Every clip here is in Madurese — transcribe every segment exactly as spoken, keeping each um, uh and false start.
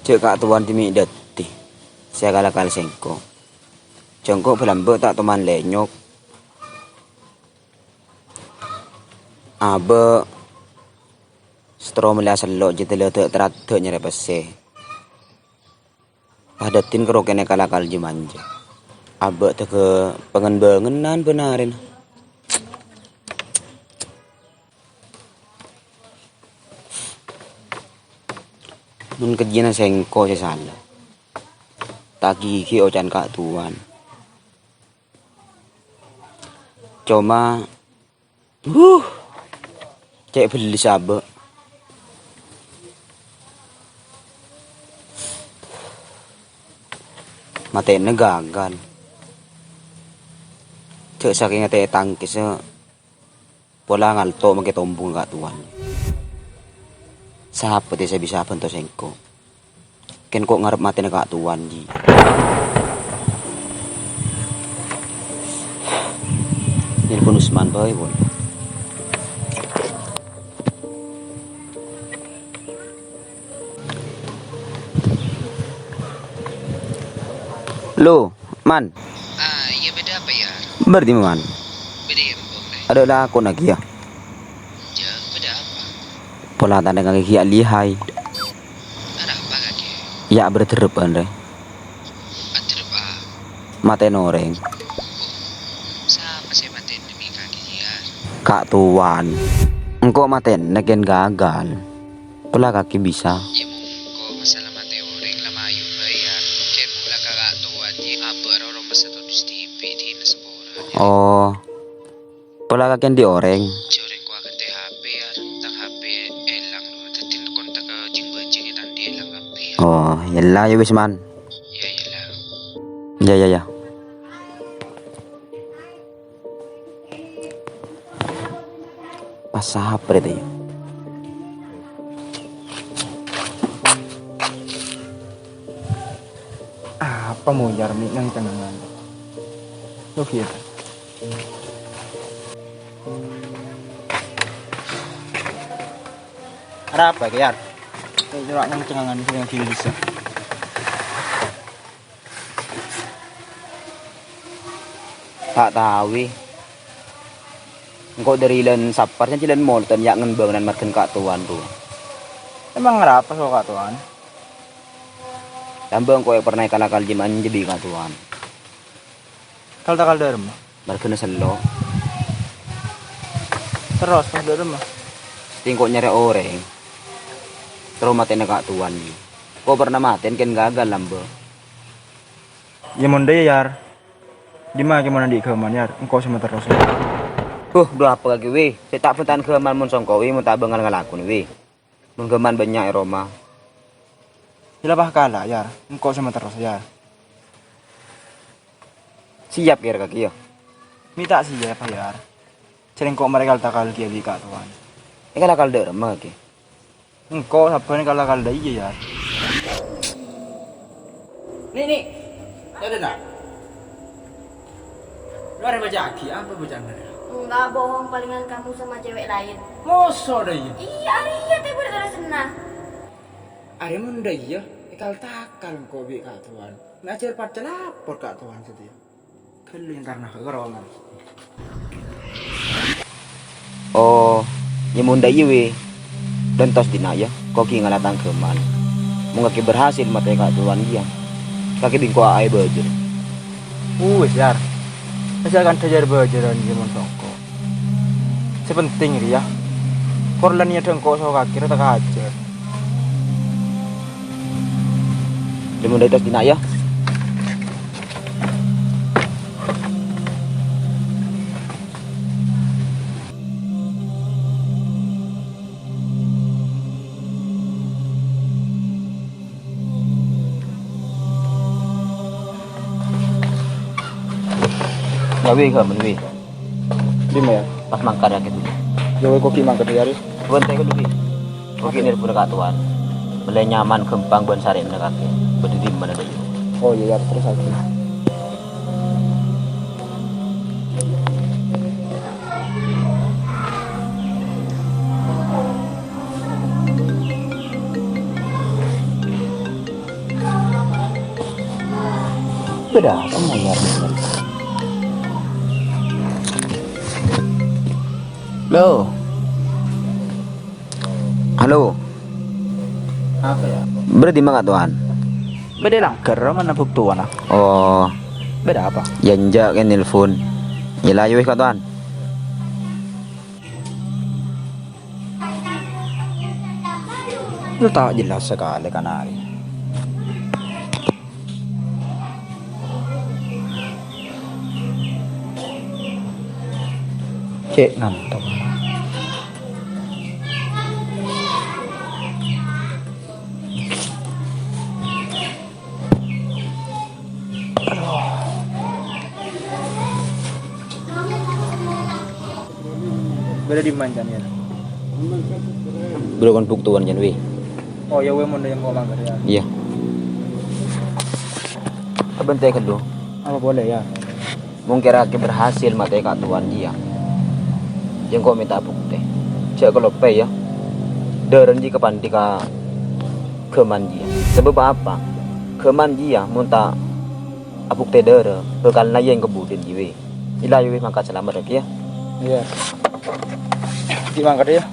Jhâ' Ka' Towan dhibi' dhâddhi sè kal-kala sèngko'. Jhâ' engko' bâlâmbâ ta' toman lènyok. Abâ' setro mellèya sello' jhâ' dâlâ dâ'-tradâ' nyarè pèssè. Pas dhâddhin karo kènè' kal-kala jâ-manjâ. Abâ' tèghâ pangen-bângenan bân arèna. Mon kajiyâna sèngko' sè sala. Ta' ghighir oca'na Ka' Towan. Coma, huh, cè' bellissa abâ'. Matèna gagal. Jhâ' sakèng atè tangkissa, pola ngalto' makè tombung Ka' Towan. Sapa tè sè bisa bhânto sèngko'? Kèng ko' ngarep matèna Ka' Towan, jhi. Nelpon Usman bhâi, pon. Lo, Man. Ah, iyâ, bâdâ apa, Yar? Bârâmma, Man? Bâdâ apa, Bong, rè? Adâ' lakon lagi, yâ. Jhâ', bâdâ apa? Pola tadâ' kakè ghi' lihai. Arapa kakè? Yâ, bârâmma, rè. Aderrep a? Matèna orèng. Oh, sapa sè matèna bi' kakè, Yar? Ka' Towan. Engko' matèna kèng gagal. Pola kakè bisa. Yâ, mon engko' masalah matè orèng la mayu bhâi, Yar. Kèng pola ka Ka' Towan, jhi, abâ' roro masa todus dhibi' dinna saporana. Oh. Pola kakè andi' orèng. Jhâ' orèng ko' akantè H P, Yar. Tang H P èlang, lo. Dhâddhi kontak ka jing-bajing è tandhi èlang kabbhi, Yar. Oh, yella, yâ wis, Man. Yâ, yella. Yâ, yâ, yâ. Pas sapa rè, yâ? Apa mo, Yar, mè' nang-cengangan? Lo, gitu. Arapa kè, Yar? Kok coba nang-cengangan sè lagi bisa? Ta' tao, wi. Engko' dâri lân Sapar, jhâ' lân Molton, yâ, ngèn-bângènan marghâna Ka' Towan, rowa. Emang arapa so Ka' Towan? Lambâ' engko' pernah èkal-kala jâ-manjâ bi' Ka' Towan. Kal-takal dâremma? Marghâna sello'. Terros pas dâremma? Sèngko' nyarè orèng. Terro matèna Ka' Towan. Ko' pernah matèn kèng gagal lambâ'. Yâ mon dâ' iyâ, Yar. Dimma kè mon andi' ghâman, Yar? Engko' sè materros. Huh, dhu apa kakè, wi? Sè ta' bhânto'an ghâman mon sèngko', wi, mon ta' bângal ngalakonè, wi. Mon ghâman bânnya' è roma. Yâ la pas kala, Yar. Engko' sè materros, Yar. Siap kèra kakè, yâ? Mè' ta' siap, Yar. Jhâ' engko' marè kal-takal kèya bi' Ka' Towan. Èkal-kala dâremma kakè? Engko' sabbhân kal-takal dâ' iyâ, Yar. Ni', Ni'. Yâ, Dina. Lu arè bâca'aghi, apa bâca'anna rèya? Enggak, bohong, palingan kamu sama cewek lain. Moso dâ' iyâ? Iyâ, arèya tè bâdâ terasna. Arè mon dâ' iyâ, èkal-takal engko' bi' Ka' Towan. Ngajhâr paccalapor Ka' Towan satèya. Ghâllu yang karna karo, Mang. Oh, yâ mon dâ' iyâ, wi. Dântos dina, yâ, ko' ghi' ngala tang ghâman. Mon kakè berhasil matè Ka' Towan iyâ, kakè bi' engko' aè bâjâr. Wis, Yar. Wis, kan dhâjâr bâjârân iyâ mon sèngko'. Sè penting rèya, kor la niyadhâ engko' so kakè rèya ta' kajhâr. Demi dâ' tos dina, yâ. Yâ, wi, ghâmen, wi. Dimma, yâ? Pas mangkat, yâ, gitu. Yâ, wi, ko' ghi' mangkat, yâ, Ri. Bân tè ghâllu, wi. Ko' ghi' nèrbuna Ka' Towan. Mellè nyaman, ghâmpang, bân sarèna kakè. Bâdâ dimma, dâ'. Oh, iyâ, yâ, terros aja. Bâdâ apa mon, Yar? Halo. Halo. Apa, Yar? Bâdâ dimma, Ka' Towan? Bâdâ è langghâr, mana buktowan, ah? Oh. Bâdâ apa? Yâ, enjâ' kè nelpon. Yâ, la, yowes, Ka' Towan. Lu ta' jelas sakalè, Kanari. Cè' ngantok. Bâdâ dimma, Can, yâ? Bâdâ kon buktowan, Can, wi. Oh, yâ, wè, mon dâ' engko' mangkat, yâ. Iyâ. Abântè ghâllu. Apa polè, yâ? Mon kèra kè berhasil matè'è Ka' Towan jiyâ, jhâ' engko' mènta buktè. Jhâ' kaloppè, yâ. Dârâna jiyâ kapandi ka ghâman jiyâ. Sabâb apa? Ghâman jiyâ mon ta' abuktè dârâ, bhâkal naèyang ka budina jiyâ, wi. Ila, yowes, mangkat salamet, oke, yâ? Iyâ. Ghi' mangkat, yâ.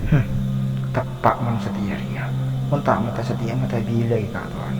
Hmm, teppa' mon satèya rèya. Mon ta' mata satèya, mata bilâ, Ka' Towan.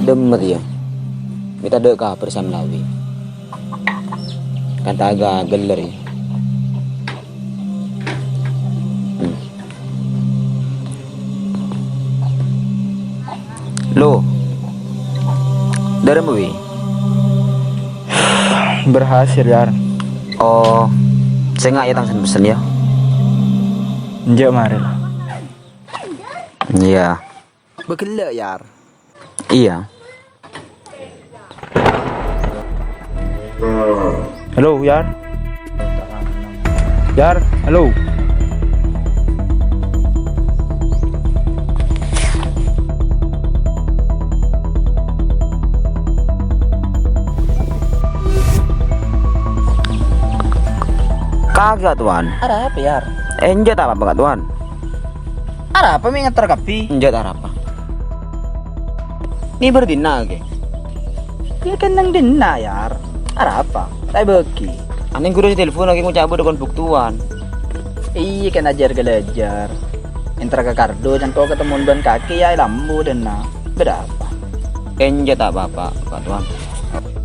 Dâmma, yâ. Mè' tadâ' kabhâr Samlawi. Kan ta' ghâghâl, yâ. Hmm. Lo. Dârâmma, wi? Berhasil, Yar. Oh, sènga' yâ tang sen-pessen, yâ. Enjâ', marè la. Iyâ. Bâghellâ', Yar. Iyâ. Halo, Yar. Yar, halo. Kakè, Ka' Towan. Arapa, Yar? Enjâ' ta' apa-apa, Ka' Towan. Arapa mè' ngetter kabbhi? Enjâ' ta' arapa. Ngibâr dinna' kakè? Yâ, kennèng dinna', Yar. Arapa? Ta' èbâghi. Anèng ghuru sè telpon kakè ngoca' bâdâ kon buktowan. Iyâ, kèng ajhâr-ghâlâjhâr. Entar ka Kardo, cangko' katemmon bân kakè, yâ, èlambu dinna'. Bâdâ apa? Enjâ' ta' apa-apa, Ka' Towan.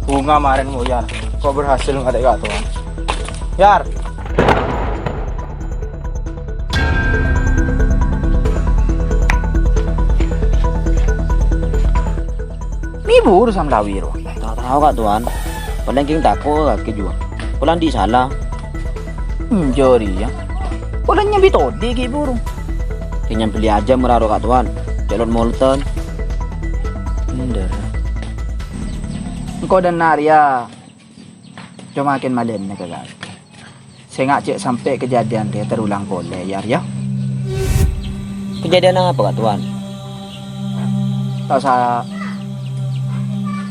Bhunga marèn mo, Yar. Ko' berhasil ngatè'è Ka' Towan. Yar. Mè' buru Samlawi rowa. Ta' tao, Ka' Towan. Palèng kèng tako' kakè jiyâ. Pola andi' sala. Enjâ' rèya. Pola nyambi todi' ghi' buru. Kèng nyambelli ajâm ra rowa, Ka' Towan. Cè' lot-molottan. Endher. Engko' dinna' rèya. Coma kèng malèna ka kakè. Sènga' cè' sampè' kejadian rèya terulang polè, Yar, yâ. Kejadian apa, Kak Tuan? Ta' osa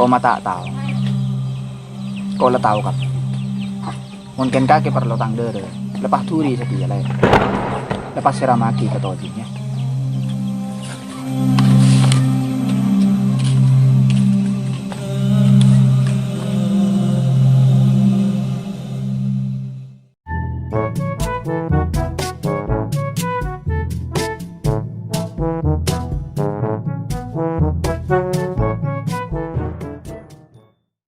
omma ta' tao. Kaulâ tao kabbhi. Mon kèng kakè parlo tang dârâ, la paḍuri satèya, Lè'. La pasèramaghi ka tojunya.